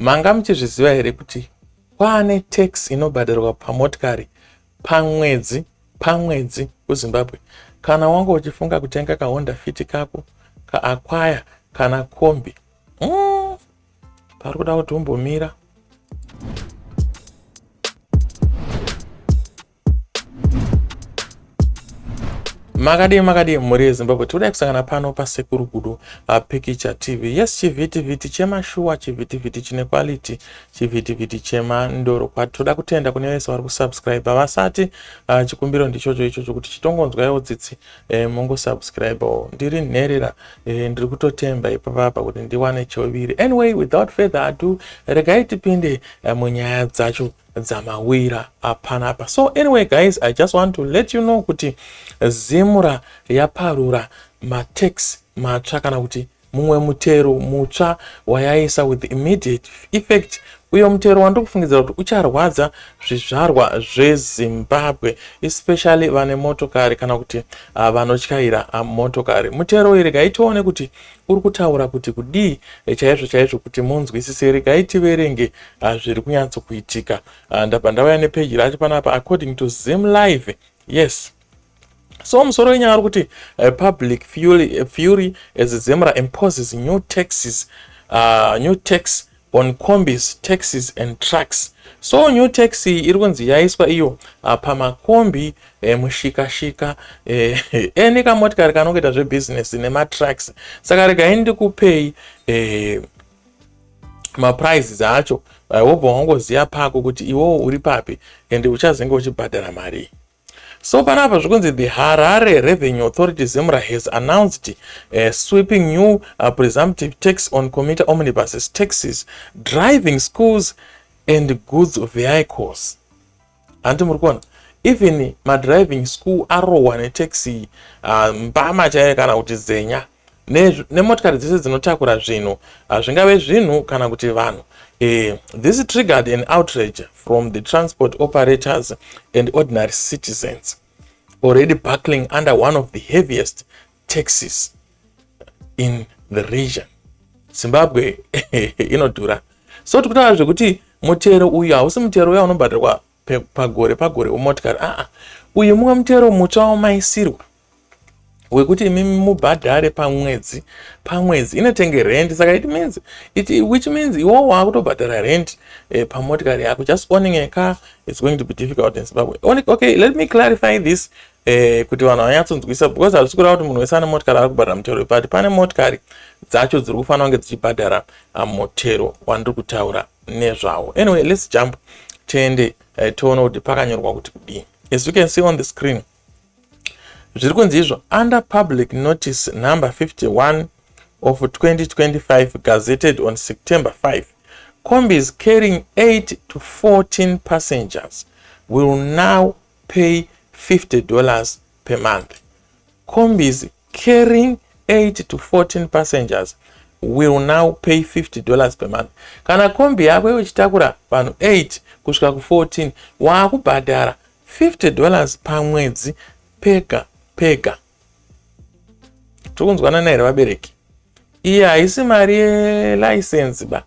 Manga muchizviziva here kuti kwaane tax inobhadharwa pamotikari pamwedzi pamwedzi kuZimbabwe? Kana wanga uchifunga kutenga kaHonda Fit kako, kaAquire kana kombi, pari kuda kuti umbomira. Makadii makadii mhuri yeZimbabwe, tikuda kusangana pano paSekuru Gudo Pikicha TV. Yes, chivhitivhiti chemashuwa, chivhitivhiti chine quality, chivhitivhiti chemandoro. Kwatoda kutenda kune vese vari kusubscribe vasati, chikumbiro ndichocho ichocho kuti chitongonzwaiwo tsitsi, mongosubscribewo. Ndiri nherera, ndiri kutotemba ipapapa kuti ndiwane choviri. Anyway, without further ado, regai tipinde munyaya dzacho dzamawira apanapa. So anyway guys, I just want to let you know kuti ZIMRA yaparura matax matsva, kana kuti mumwe mutero mutsva wayaisa with immediate effect. Uyo mutero wandiri kufungidzira kuti ucharwadza zvizvarwa zveZimbabwe, especially vane motokari kana kuti vanotyaira motokari. Mutero uyu, regai tione kuti uri kutaura kuti kudii chaizvo chaizvo kuti munzwisise. Regai tiverenge zviri kunyatsokuitika. Ndabva ndauya nepeji racho panapa, according to Zim Live. Yes, so musoro wenyaya uri kuti public fury as ZIMRA imposes new tax on combis, taxis and trucks. So new tax iyi iri kunzi yaiswa iyo pamakombi, mushikashika, ene kamotikari kanongoita zvebhizinesi nematrucks. Saka regai ndikupei maprices acho, wobva wangoziva pako kuti iwowo uri papi ende uchazenge uchibhadhara mari. So panapa zvikunzi the Harare Revenue Authority, ZIMRA, has announced a sweeping new presumptive tax on commuter omnibuses, taxis, driving schools and goods vehicles. Hanti muri kuona, even madriving school arohwa netaxi, mbama chaiyo kana kuti zenya, nemotikari dzese dzinotakura zvinhu, zvingave zvinhu kana kuti vanhu. This triggered an outrage from the transport operators and ordinary citizens already buckling under one of the heaviest taxes in the region. Zimbabwe inodhura. So tikutaura zvekuti mutero uyu hausi mutero uya unobhadharwa pagore pagore wemotikari. Aa, uyu mumwe mutero mutsva wamaisirwa wekuti imimi mubhadhare pamwedzi pamwedzi, inotenge rent. Saka it means it, which means iwowo waakutobhadhara rent pamotikari yako. Just owning a car is going to be difficult in Zimbabwe. Okay, let me clarify this kuti vanhu vanyatsonzwisa, because hazvisi kureva kuti munhu wese ane motikari ari kubhadhara mutero, but pane motikari dzacho dziri kufanira kunge dzichibhadhara mutero wandiri kutaura nezvawo. Anyway, let's jump tiende, tione kuti pakanyorwa kuti kudii. As you can see on the screen, zviri kunzi izvo, under Public Notice Number 51 of 2025, gazetted on September 5, combis carrying 8 to 14 passengers will now pay $50 per month. Combis carrying 8 to 14 passengers will now pay $50 per month. Kana kombi yako iwe ichitakura vanhu 8 kusvika ku14, waakubhadhara $50 pamwedzi pega pega. Tiri here vabereki? Iyi haisi mari yelicense ba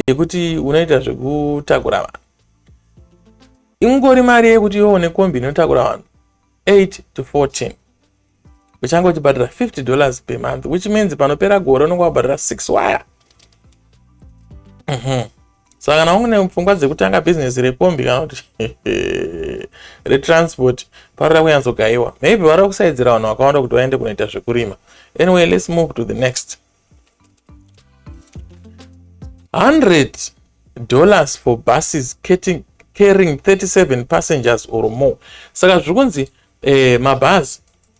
yekuti unoita zvekutakura vanhu. Ingori mari yekuti iwe une kombi inotakura vanhu 8 to 14, uchange uchibhadhara $50 per month, which means panopera gore unonge wabhadhara 6 waya. Saka kana une pfungwa dzekutanga bhizinesi rekombi kana kuti retransport, paroda kunyatsogayiwa. Maybe varida kusaidzira vanhu vakawanda kuti vaende kunoita zvekurima. Anyway, let's move to the next. $100 for buses carrying 37 passengers or more. Saka zviri kunzi mabhazi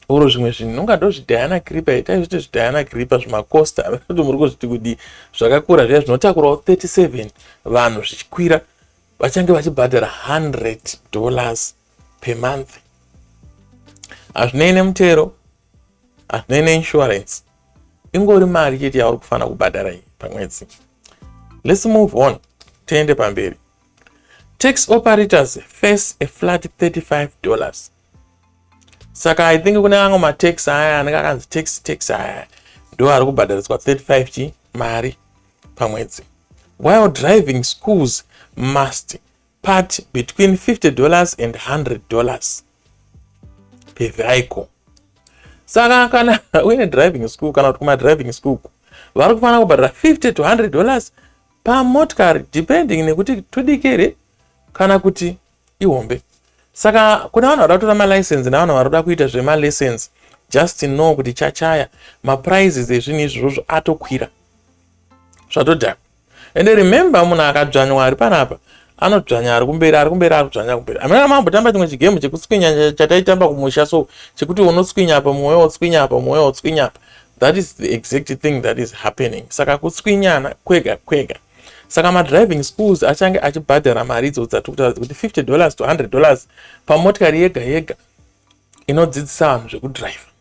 oro zvimwe zvinhu nonga ndo zviDiana Creeper, itai zviti zviDiana Creeper, zvimacosta kuti muri kuzviti kudii, zvakakura zviya zvinotakurawo 37 vanhu zvichikwira, vachange vachibhadhara $100 per month. Hazvinei nemutero, hazvinei neinsurance, ingori mari chete yauri kufanira kubhadhara iyi pamwedzi. Let's move on, tiende pamberi. Taxi operators face a flat $35. Saka I think kune amwe mataxi aya anenge akanzi taxi taxi aya, ndo ari kubhadhariswa 35 chi mari pamwedzi. while driving schools must part between $50 and $100 per vehicle. Saka kana uine driving school kana kuti kumadriving school, vari kufanira kubhadhara 50 to $100 pamotikari, depending nekuti tudiki here kana kuti ihombe. Saka kune vanhu vada kutora malicense nevanhu vari kuda kuita zvemalessons, just know kuti chachaya maprices ezvinhu izvozvo atokwira, zvatodhakwa. Ende remember, munhu akadzvanywa ari panapa anodzvanya ari kumberi, ari kumberi ari kudzvanya kumberi. Amena mambotamba chimwe chigame chekutswinya chataitamba kumusha, so chekuti unotswinya apa, mumwe wotswinya apa, mumwe wotswinya apa. That is the exact thing that is happening. Saka kutswinyana kwega kwega. Saka madriving schools achange achibhadhara mari idzo dzatiri kutaura dzekuti $50 to $100 pamotikari yega yega inodzidzisa vanhu zvekudhiraivha.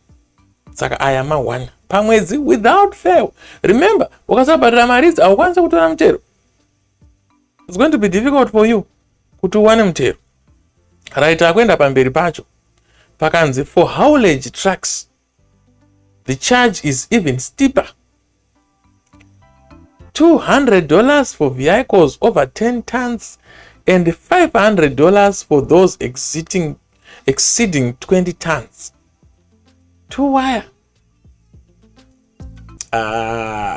Saka aya ma1 pamwedzi without fail. Remember, ukasabhadhara mari idzi, haukwanisi kutora mutero. It's going to be difficult for you kuti uwane mutero. Right, akuenda pamberi pacho pakanzi, "For haulage trucks, the charge is even steeper: $200 for vehicles over 10 tons and $500 for those exceeding 20 tons." Two wire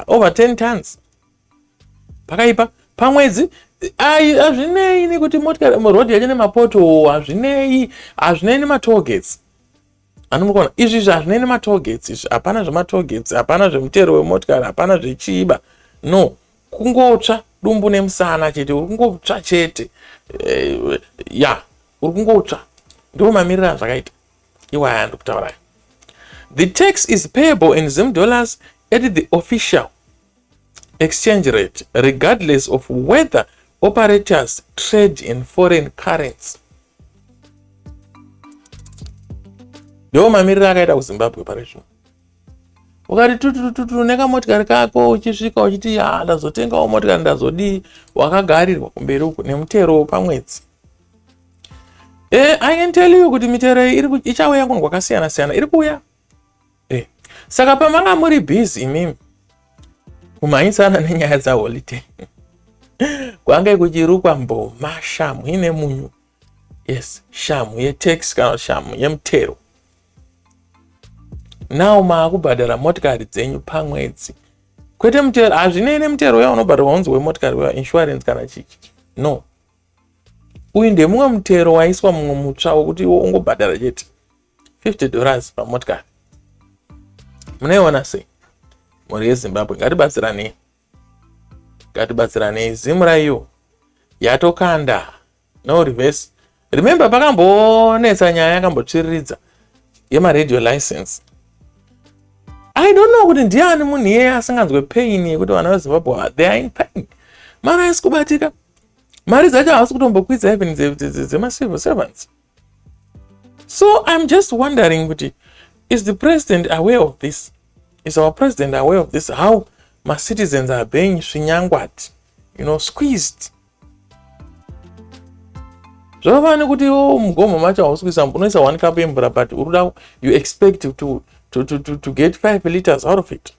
over 10 tons, pakaipa. Pamwedzi. Hazvinei nekuti motikari road yacho nemapoto, hazvinei, hazvinei nematollgates. Anomukona izvi izvi, hazvinei nematollgates izvi. Hapana zvematollgates, hapana zvemutero wemotikari, hapana zvechiba. No, kungotsva dumbu nemusana chete, uri kungotsva chete. Ya, uri kungotsva. Ndiwo mamiriro azvakaita iwaya ndikutaurayo. "The tax is payable in Zim dollars at the official exchange rate, regardless of whether operators trade in foreign currency." Ndiwo mamiriro akaita kuZimbabwe pari zvino. Ukati tutututu nekamotikari kako, uchisvika uchiti, "Ya, ndazotengawo motikari, ndazodii," wakagarirwa kumberi uku nemutero pamwedzi. I can tell you kuti mitero iyi ichauya kunhu kwakasiyana siyana, iri kuuya. Saka pamanga muri busy imimi kumhanyisana nenyaya dzaholiday, kwange kuchirukwa mboma, shamu ine munyu. Yes, shamu yetax kana shamu yemutero. Now maakubhadhara motikari dzenyu pamwedzi, kwete mutero. Hazvinei nemutero uya unobhadharwa unzi wemotikari, uya insurance kana chichi. No, uyu ndemumwe mutero waiswa, mumwe mutsva wekuti iwo ungobhadhara chete $50 pamotikari. Munoiona sei, mhuri yeZimbabwe? Ngatibatsiranei, ngatibatsiranei. ZIMRA iyo yatokanda, no reverse. Remember, pakambonetsa nyaya yakambotsviriridza yemaradio license. I don't know kuti ndiani munhu iyeye asinganzwe pain yekuti vana veZimbabwe, they are in pain. Mari haisi kubatika, mari dzacho havasi kutombokwidza, even dzemacivil servants. So I'm just wondering kuti, is the president aware of this? Is our president aware of this, how macitizens are being svinyangwati, squeezed? Zvakafanana nekuti iwo mugomo macho hausi kuisa, unoisa one cup yemvura, but urikuda, you expect to get 5 liters out of it.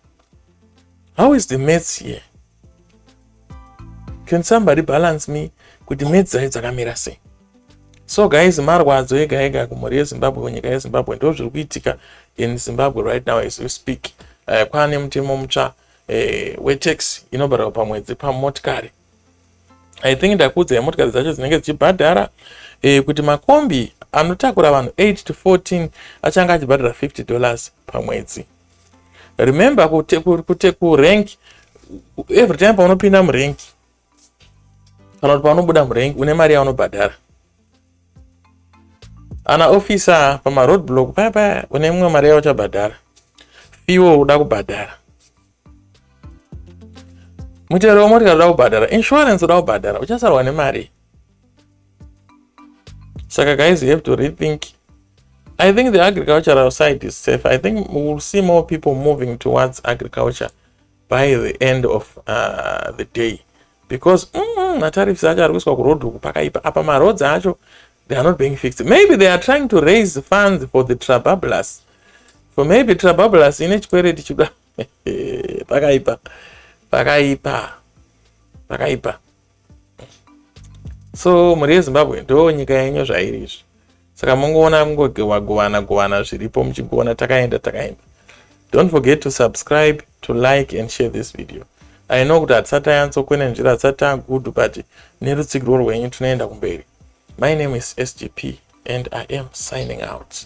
How is the maths here? Can somebody balance me kuti maths dzacho dzakamira sei? So guys, marwadzo ega ega kumhuri yeZimbabwe, kunyika yeZimbabwe. Ndo zviri kuitika in Zimbabwe right now as we speak. Kwaane mutemo mutsva wetax inobhadharwa pamwedzi pamotikari. I think ndakuudzai motikari dzacho dzinenge dzichibhadhara, kuti makombi anotakura vanhu 8 to 14 achange achibhadhara $50 pamwedzi. Remember, kute kurank, every time paunopinda murank kana kuti paunobuda murank, une mari yaunobhadhara. Ana officer pamaroad block paya paya, une imwe mari yauchabhadhara. Fuel uda kubhadhara, mutero wemotikari uda kubhadhara, insurance uda kubhadhara, uchasarwa nemari. Saka guys, you have to rethink. I think the agricultural side is safe. I think we will see more people moving towards agriculture by the end of the day, because matariffs acho ari kuiswa kuroad uku pakaipa. Apa maroads acho, they are not being fixed. Maybe they are trying to raise funds for the Trabablas, for maybe Trabablas ine chikwereti chida. Pakaipa, pakaipa. Pakaipa. So mhuri yeZimbabwe, ndo nyika yenyu zvairi izvi. Saka mungoona kungogovana govana zviripo, muchingoona takaenda takaenda. Don't forget to subscribe, to like and share this video. I know kuti hatisati tanyatsokwene, hatisati tagood, but nerutsigiro rwenyu tinoenda kumberi. My name is SGP and I am signing out.